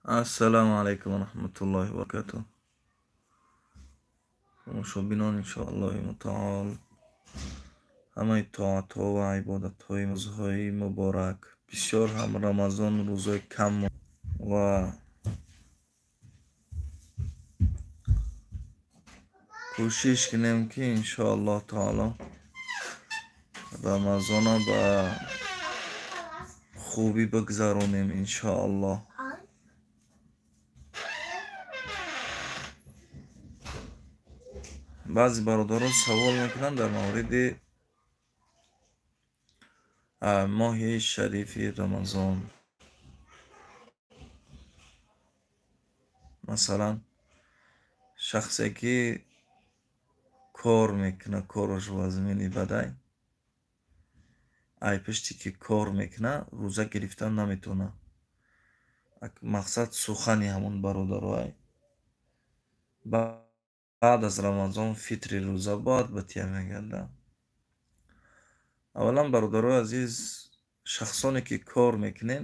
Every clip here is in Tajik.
Ассалому алайкум ва раҳматуллоҳи ва баракатуҳ. Тамошобинон, иншоаллоҳи мутаол ҳамаи тоатҳо ва ибодатҳои рӯзҳои муборак, бисёр ҳам Рамазон рӯзҳои кам ва кӯшиш кунем, ки иншоаллоҳ таоло Рамазона ба хубӣ бигзаронем, иншоаллоҳ. Баъзе бародарон савол мекунанд дар мавриди моҳи шарифи Рамазон. Масалан, шахсе ки кор мекунад, кораш вазмини бадай, ай пишти ки кор мекунад, рӯза гирифтан наметавонад. Мақсад сухани ҳамон бародароай. Баъд аз Рамазон фитри рӯза бояд ба тия мегардад. Аввалан, бародарои азиз, шахсоне ки кор мекунем,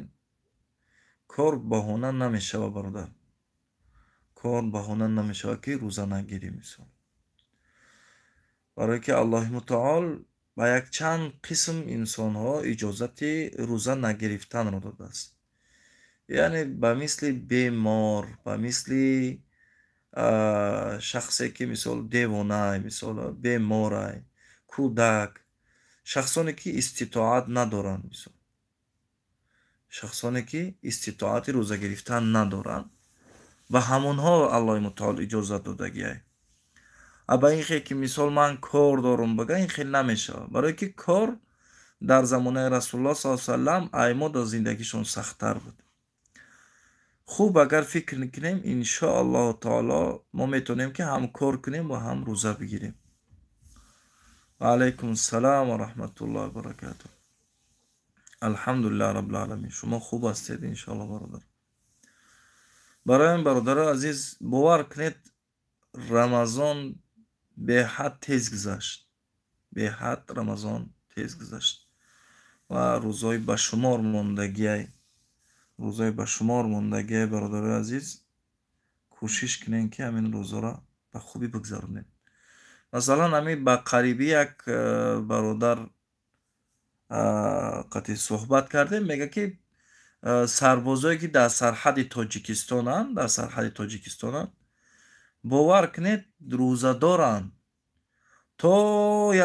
кор баҳона намешавад, бародар. Кор баҳона намешавад, ки рӯза нагирӣ, мисол. Барое ки Аллоҳи мутаол ба якчанд қисм инсонҳо иҷозати рӯза нагирифтанро додааст. Яъне ба мисли бемор, ба мисли шахсе ки мисол девонай, мисол беморай, кӯдак, шахсоне ки иститоат надоранд, мисол шахсоне ки иститоати рӯза гирифтан надоранд, ба ҳамонҳо Аллоҳи мутаол иҷозат додагиай. А ба ин хел ки мисол ман кор дорум бага, ин хел намешавад. Барое ки кор дар замонаи Расулуллоҳ саллаллоҳу алайҳи васаллам аймо дар зиндагишон сахттар буд. Хуб, агар фикр кунем, иншоаллоҳу таоло мо метавонем, ки ҳам кор кунем ва ҳам рӯза бигирем. Ва алайкум ассалом ва раҳматуллоҳи ва баракатуҳ. Алҳамдулиллаҳ раббил аламин. Шумо хуб ҳастед, иншоаллоҳ, бародар. Барои ин, бародарои азиз, бовар кунед, Рамазон беҳад тез гузашт. Беҳад Рамазон тез гузашт ва рӯзҳои ба шумор мондагиай, рӯзҳои ба шумор мондагиай, бародарои азиз, кӯшиш кунем, ки ҳамин рӯзҳоро ба хубӣ бигзаронем. Масалан, ҳамин ба қарибӣ як бародар қати суҳбат кардем, мега, ки сарбозое ки дар сарҳади Тоҷикистонанд, дар сарҳади Тоҷикистонанд, бовар кунед, рӯзадоранд. То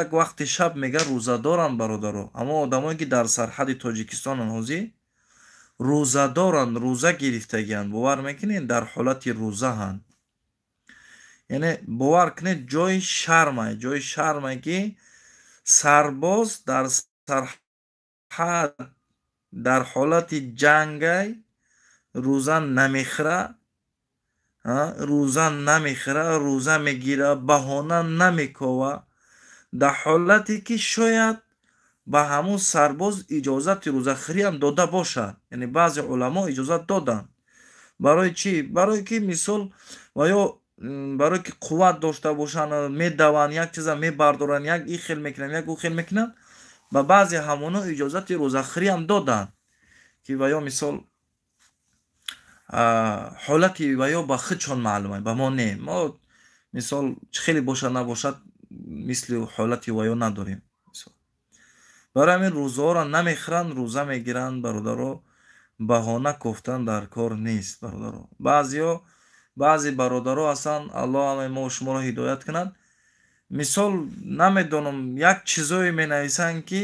як вақти шаб, мега, рӯзадоранд, бародаро. Аммо одамое ки дар сарҳади Тоҷикистонанд, ҳозир рӯзадоранд, рӯза гирифтагианд, бовар мекунед, дар ҳолати рӯзаҳанд. Яъне бовар кунед, ҷои шармай, ҷои шармай, ки сарбоз дар сарҳад дар ҳолати ҷангай, рӯза намехӯра, рӯза намехӯра, рӯза мегира, баҳона намекова, дар ҳолате ки шояд ба ҳамун сарбоз иҷозати рӯзахӯриам дода бошад. Яъне баъзе уламо иҷозат доданд. Барои чӣ? Барое ки мисол ва ё барое ки қувват дошта бошанд, медаванд, як чиза мебардоранд, як ин хел мекунанд, як ӯ хел мекунанд, ба баъзе ҳамоно иҷозати рӯзахӯриам доданд, ки ва ё мисол ҳолати ва ё ба худшон маълум, ба мо не. Мо мисол чӣ хеле бошад набошад, мисли ҳолати ва ё надорем. Барои ҳамин рӯзаҳоро намехӯранд, рӯза мегиранд, бародаро. Баҳона кофтан дар кор нест, бародаро. Баъзеҳо, баъзе бародаро ҳастанд, Аллоҳ ҳамаи мо шуморо ҳидоят кунад, мисол намедонам, як чизое менависанд, ки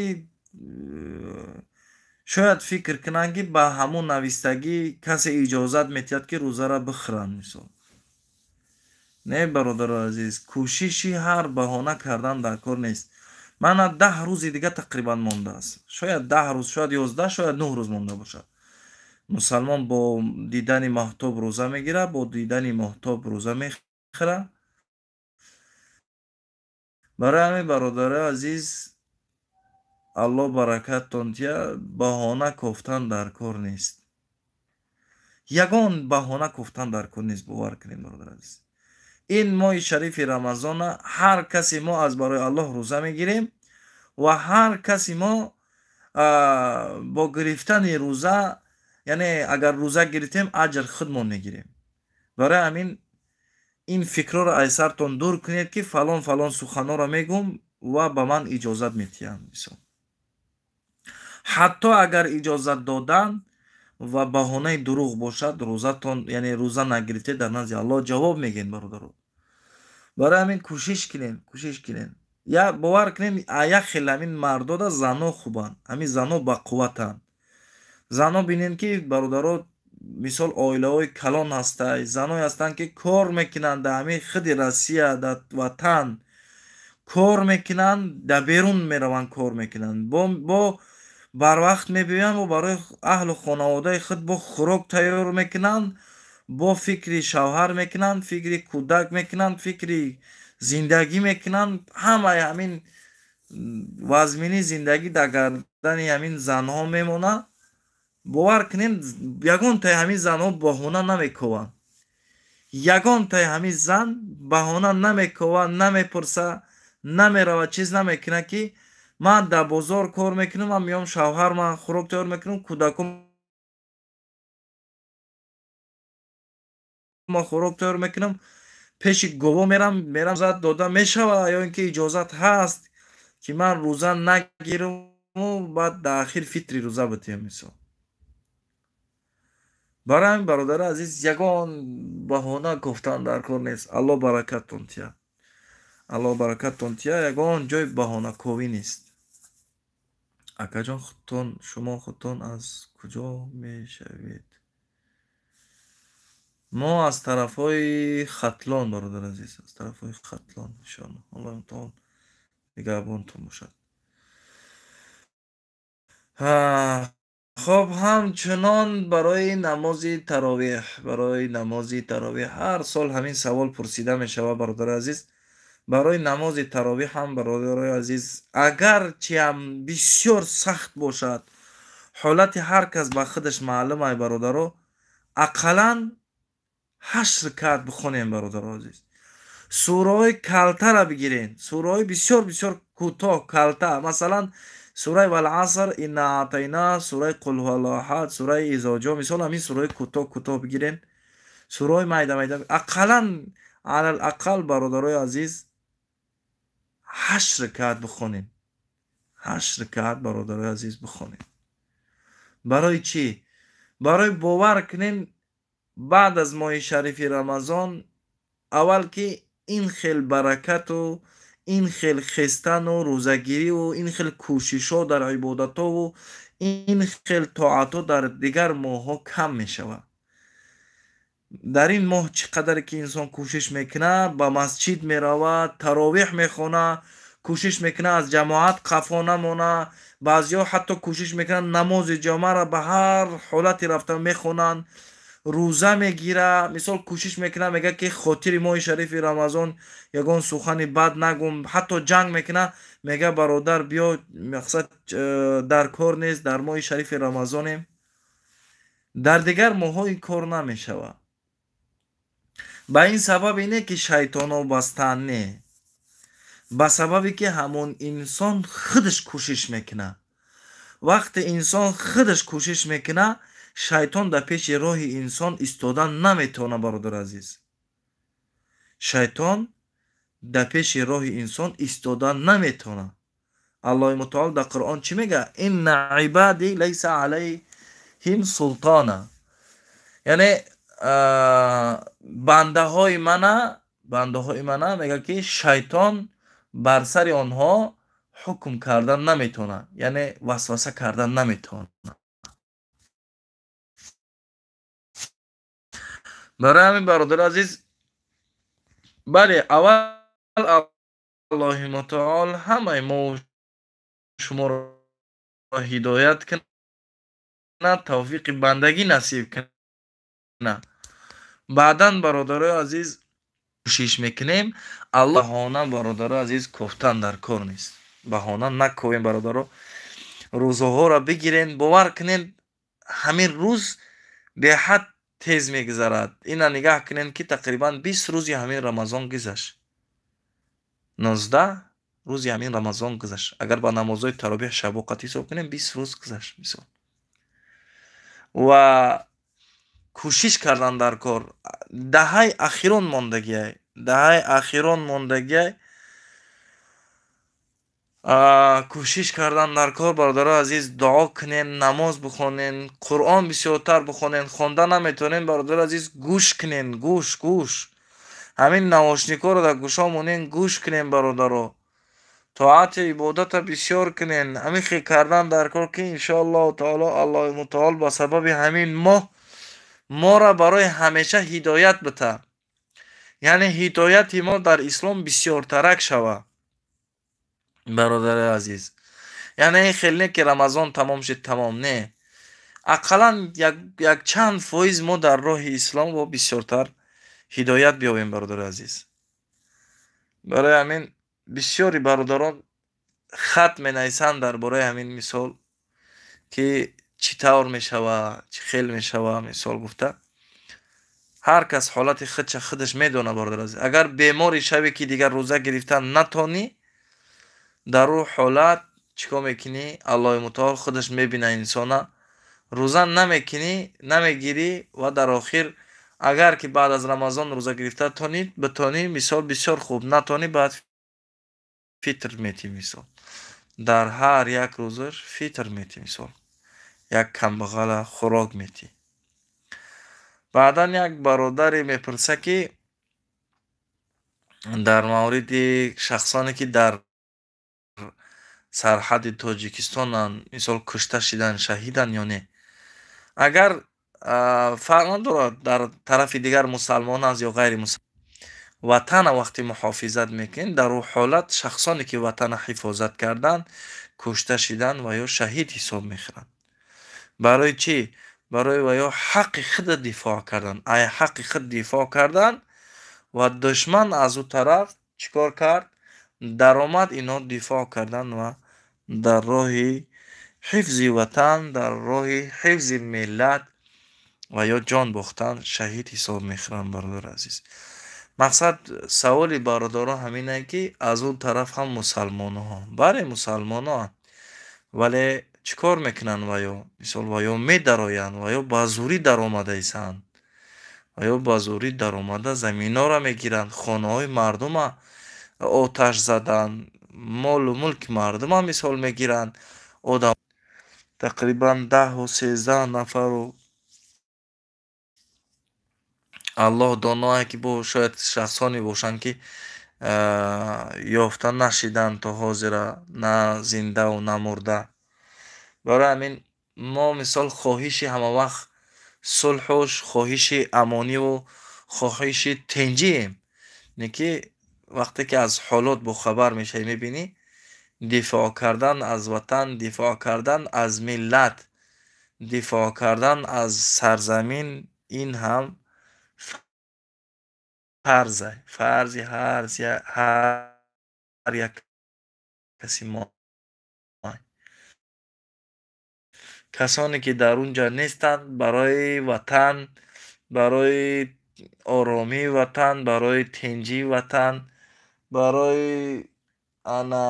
шояд фикр кунанд, ки ба ҳамун навистагӣ касе иҷозат метиҳад, ки рӯзаро бихӯранд, мисол. Не, бародаро азиз, кӯшиши ҳар баҳона кардан дар кор нест. Мана 10 рӯзи дига тақрибан мондааст, шояд 10 рӯз, шояд 11, шояд 9 рӯз монда бошад. Мусалмон бо дидани моҳтоб рӯза мегирад, бо дидани моҳтоб рӯза мехӯрад. Барои ҳамин, бародарои азиз, Аллоҳ баракаттон тия, баҳона кофтан дар кор нест, ягон баҳона кофтан дар кор нест, бовар кунед, бародари азиз. Ин моҳи шарифи Рамазона ҳар касе мо аз барои Аллоҳ рӯза мегирем ва ҳар каси мо бо гирифтани рӯза Яъне агар рӯза гирифтем, аҷр худмон мегирем. Барои ҳамин ин фикрҳоро аз сартон дур кунед, ки фалон фалон суханҳоро мегӯм ва ба ман иҷозат метиҳанд. Мисол, ҳатто агар иҷозат додан ва баҳонаи дурӯғ бошад, рӯзатон, яъне рӯза нагирифте, дар назди Аллоҳ ҷавоб мегӯед, бародаро. Барои ҳамин кӯшиш кунем, кӯшиш кунем. Я бовар кунем, як хел ҳамин мардода зано хубанд, ҳамин зано бақувватанд. Зано бинем, ки, бародаро, мисол, оилаҳои калон ҳастай, заное ҳастанд, ки кор мекунанд дар ҳамин худи Россия, дар ватан кор мекунанд, дар берун мераванд, кор мекунанд, бо барвақт мебиёянд ва барои аҳлу хонаводаи худ бо хӯрок тайёр мекунанд, бо фикри шавҳар мекунанд, фикри кӯдак мекунанд, фикри зиндагӣ мекунанд. Ҳамаи ҳамин вазмини зиндагӣ дар гардани ҳамин занҳо мемонад. Бовар кунем, ягонтаи ҳамин занҳо баҳона намекованд. Ягонтаи ҳамин зан баҳона намековад, намепурса, намерава, чиз намекунад, ки ман дар бозор кор мекунам, ман меом, шавҳар ман хӯрок тайёр мекунам, кӯдаком ман хӯрок тайёр мекунам, пеши гово мерам, иҷозат дода мешавад ё ин ки иҷозат ҳаст, ки ман рӯза нагираму баъд дар ахир фитри рӯза битиҳам, мисол. Барои ҳамин, бародари азиз, ягон баҳона гуфтан дар кор нест. Аллоҳ баракаттон тиҳад, Аллоҳ баракаттон тиҳад. Ягон ҷой баҳонаковӣ нест. Акаҷон, худтон, шумо худтон аз куҷо мешавед? Мо аз тарафҳои Хатлон, бародари азиз, аз тарафҳои Хатлон, иншоаллоҳ. Аллоҳи мутаол нигаҳбонтон бошад. Хоб, ҳамчунон барои намози таровеҳ, барои намози таровеҳ ҳар сол ҳамин савол пурсида мешавад, бародари азиз. Барои намози таровеҳ ҳам, бародарои азиз, агарчи ҳам бисёр сахт бошад, ҳолати ҳар кас ба худаш маълум ай, бародаро, ақаллан 8 ракат бихонем, бародаро азиз. Сураҳои калтара бигирен, сураҳои бисёр бисёр кӯтоҳ, калта, масалан сураи Валаср, Инна атайна, сураи Қул ҳуаллоҳу аҳад, сураи Изоҷо, мисол ҳамин сураҳои кӯтоҳ кӯтоҳ бигирен, сураҳои майда майда, ақаллан, алал ақал, бародарои азиз, 8 ракат бихонем, 8 ракат, бародарои азиз, бихонем. Барои чӣ? Барои бовар кунем, баъд аз моҳи шарифи Рамазон аввал ки ин хел баракату ин хел хестану рӯзагириву ин хел кӯшишҳо дар ибодатову ин хел тоатҳо дар дигар моҳҳо кам мешавад. Дар ин моҳ чӣ қадаре ки инсон кӯшиш мекунад, ба масҷид меравад, таровеҳ мехонад, кӯшиш мекунад аз ҷамоат қафо намонад, баъзеҳо ҳатто кӯшиш мекунанд намози ҷомаро ба ҳар ҳолате рафта мехонанд, рӯза мегирад, мисол кӯшиш мекунад, мегӯяд, ки хотири моҳи шарифи Рамазон ягон сухани бад нагӯм, ҳатто ҷанг мекунад, мегӯяд: бародар, биё, мақсад дар кор нест, дар моҳи шарифи Рамазонем. Дар дигар моҳҳо ин кор намешавад. Ба ин сабаб ине, ки шайтонҳо бастанд, не, ба сабабе ки ҳамон инсон худаш кӯшиш мекунад. Вақте инсон худаш кӯшиш мекунад, шайтон дар пеши роҳи инсон истодан наметавонад, бародари азиз. Шайтон дар пеши роҳи инсон истодан наметавонад. Аллоҳи мутаол дар Қуръон чӣ мегӯяд? Инна ибади лайса алайҳим султона, яъне бандаҳои мана, бандаҳои мана, мегӯяд, ки шайтон бар сари онҳо ҳукм кардан наметавонад, яъне васваса кардан наметавонад. Барои ҳамин, бародари азиз, бале, аввал Аллоҳи мутаол ҳамаи мо шуморо ҳидоят кунад, тавфиқи бандагӣ насиб кунад. Баъдан, бародарои азиз, кӯшиш мекунем. Аллоҳ баҳона, бародарои азиз, кофтан дар кор нест. Баҳона наковем, бародаро, рӯзаҳоро бигирен. Бовар кунед, ҳамин рӯз беҳад тез мегузарад. Ина нигаҳ кунед, ки тақрибан 20 рӯзи ҳамин Рамазон гузашт, 19 рӯзи ҳамин Рамазон гузашт. Агар ба намозҳои таровеҳ шабоқат ҳисоб кунем, 20 рӯз гузашт, мисол. Ва кӯшиш кардан дар кор. Даҳаи ахирон мондагиай, даҳаи ахирон мондагиай, кӯшиш кардан дар кор, бародарои азиз. Дуо кунен, намоз бихонен, Қуръон бисёртар бихонен. Хонда наметавонен, бародарои азиз, гӯш кунен, гӯш, гӯш. Ҳамин наушникҳоро дар гӯшҳо монен, гӯш кунен, бародаро. Тоати ибодата бисёр кунен. Ҳамин хел кардан дар кор, ки иншоаллоҳу таоло Аллоҳи мутаол ба сабаби ҳамин моҳ моро барои ҳамеша ҳидоят бита, яъне ҳидояти мо дар ислом бисёртарак шава, бародари азиз. Яъне ин хел не, ки Рамазон тамом шид, тамом, не, ақаллан якчанд фоиз мо дар роҳи ислом бо бисёртар ҳидоят биёбем, бародари азиз. Барои ҳамин бисёри бародарон хат менависанд дар бораи ҳамин, мисол, ки чӣ тавр мешава, чӣ хел мешава, мисол гуфта. Ҳар кас ҳолати худша худаш медонад, бародари азиз. Агар бемори шаве, ки дигар рӯза гирифтан натонӣ, дар ӯ ҳолат чӣ кор мекунӣ? Аллоҳи мутаол худаш мебина инсона. Рӯза намекунӣ, намегирӣ ва дар охир агар ки баъд аз Рамазон рӯза гирифта тонӣ, битонӣ, мисол, бисёр хуб, натонӣ, баъд фитр метӣ, мисол, дар ҳар як рӯзаш фитр метӣ, мисол, як камбағала хӯрок метӣ. Баъдан як бародаре мепурса, ки дар мавриди шахсоне, ки дар сарҳади Тоҷикистонанд, мисол, кушта шидан, шаҳиданд ё не. Агар фарқ надорад, дар тарафи дигар мусалмон аст ё ғайри мусалмон, ватана вақте муҳофизат мекунед, дар ӯ ҳолат шахсоне, ки ватана ҳифозат карданд, кушта шидан ва ё шаҳид ҳисоб мехӯранд. Барои чӣ? Барои ва ё ҳаққи худро дифоъ кардан, ай ҳаққи худ дифоъ кардан ва душман аз ӯ тараф чӣ кор кард? Даромад, ино дифоъ кардан ва дар роҳи ҳифзи ватан, дар роҳи ҳифзи миллат ва ё ҷон бохтан, шаҳид ҳисоб мехӯранд, бародари азиз. Мақсад, саволи бародарон ҳамине, ки аз он тараф ҳам мусалмонҳо, бале, мусалмоноанд, вале чӣ кор мекунанд? Ва ё, мисол, ва ё медароянд, ва ё ба зӯрӣ даромадаисанд, ва ё ба зӯрӣ даромада заминҳоро мегиранд, хонаҳои мардума оташ заданд, молу мулки мардума, мисол, мегиранд. Одам тақрибан 10-у 13 нафару Аллоҳ доное, ки бо шояд шахсоне бошанд, ки ёфта нашиданд то ҳозира, на зиндаву на мурда. Барои ҳамин мо, мисол, хоҳиши ҳамавақт сулҳу хоҳиши амониву хоҳиши тинҷием, не ки вақте ки аз ҳолот бохабар мешавӣ, мебинӣ, дифоъ кардан аз ватан, дифоъ кардан аз миллат, дифоъ кардан аз сарзамин, ин ҳам фарза, фарзи ҳар як каси мо. Касоне, ки дар он ҷо нестанд, барои ватан, барои оромии ватан, барои тинҷии ватан, барои ана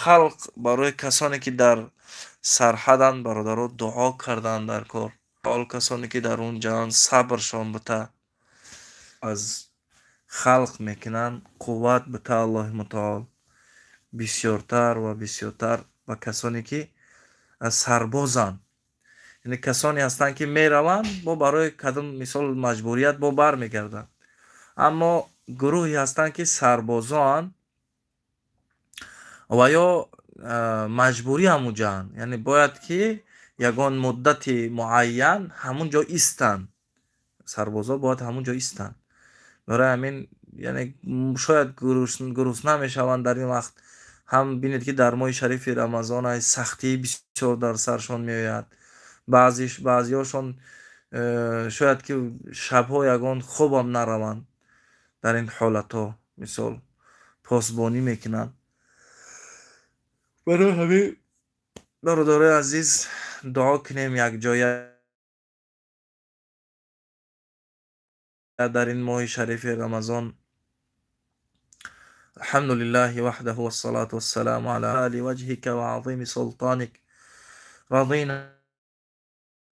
халқ, барои касоне, ки дар сарҳаданд, бародаро, дуо карданд дар кор. Ҳол касоне, ки дар он ҷоанд, сабршон бита, аз халқ мекунанд, қувват бита Аллоҳи мутаол бисёртар ва бисёртар ба касоне, ки сарбозанд. Яъне касоне ҳастанд, ки мераванд, бо барои кадом, мисол, маҷбурият бо бармегарданд, аммо гурӯҳе ҳастанд, ки сарбозоанд ва ё маҷбурӣ ҳамунҷоанд, яъне бояд ки ягон муддати муайян ҳамун ҷо истанд, сарбозо бояд ҳамун ҷо истанд. Барои ҳамин, яъне, шояд гурусна мешаванд дар ин вақт ҳам. Бинед, ки дар моҳи шарифи Рамазон ай сахтии бисёр дар саршон меояд. Баъзиҳошон шояд ки шабҳо ягон хобам нараванд, дар ин ҳолатҳо, мисол, посбонӣ мекунанд. Барои ҳамин, бародарои азиз, дуо кунем якҷоя дар ин моҳи шарифи Рамазон. الحمد لله وحده والصلاة والسلام على آل وجهك وعظيم سلطانك رضينا.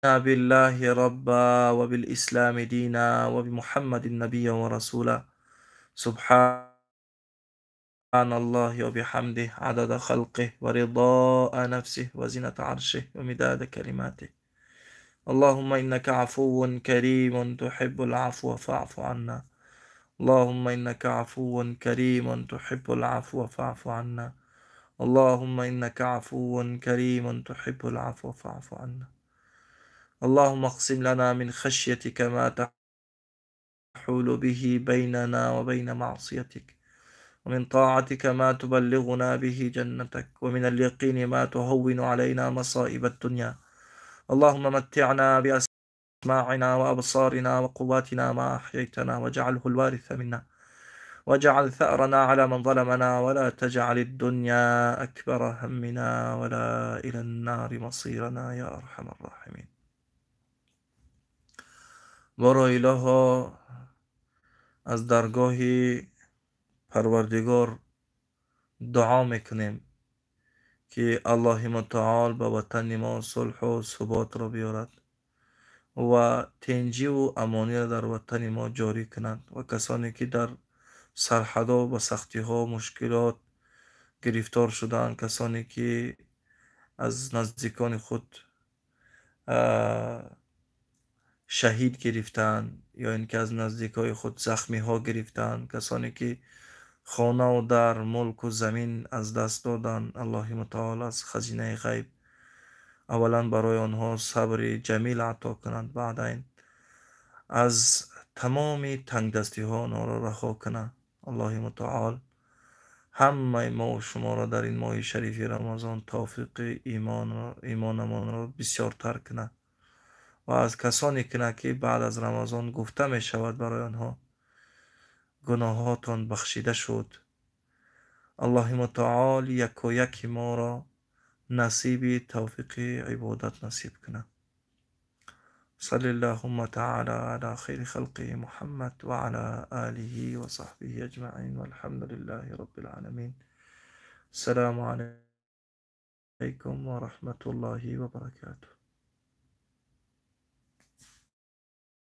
بالله ربا وبالإسلام دينا وبمحمد نبيا ورسولا. سبحان الله وبحمده عدد خلقه ورضاء نفسه وزنة عرشه ومداد كلماته. اللهم إنك عفو كريم تحب العفو فاعف عنا. اللهم إنك عفو كريم تحب العفو فاعف عنا. اللهم إنك عفو كريم تحب العفو فاعف عنا. اللهم اقسم لنا من خشيتك ما تحول به بيننا وبين معصيتك، ومن طاعتك ما تبلغنا به جنتك، ومن اليقين ما تهون علينا مصائب الدنيا. اللهم متعنا بأسماعنا وأبصارنا وقواتنا ما أحييتنا، واجعله الوارث منا، واجعل ثأرنا على من ظلمنا، ولا تجعل الدنيا أكبر همنا ولا إلى النار مصيرنا يا أرحم الراحمين. Боро илоҳо, аз даргоҳи Парвардигор дуо мекунем, ки Аллоҳи Мутаол ба ватани мо сулҳу суботро биёрад ва тинҷиву амониро дар ватани мо ҷорӣ кунад ва касоне ки дар сарҳадо ба сахтиҳо, мушкилот гирифтор шудаанд, касоне ки аз наздикони худ шаҳид гирифтаанд ё ин ки аз наздикои худ захмиҳо гирифтаанд, касоне ки хонаву дар, мулку замин аз даст доданд, Аллоҳи Мутаол аз хазинаи ғайб аввалан барои онҳо сабри ҷамил ато кунад, баъдан аз тамоми тангдастиҳо онҳоро раҳо кунад. Аллоҳи Мутаол ҳамаи мову шуморо дар ин моҳи шарифи Рамазон тавфиқи имонамонро бисёртар кунад ва аз касоне кунад, ки баъд аз Рамазон гуфта мешавад барои онҳо: гуноҳотон бахшида шуд. Аллоҳи Мутаол якояки моро насиби тавфиқи ибодат насиб кунад. صل اللهم تعالى على خير خلقه محمد وعلى آله وصحبه أجمعين، والحمد لله رب العالمين. السلام عليكم ورحمة الله وبركاته.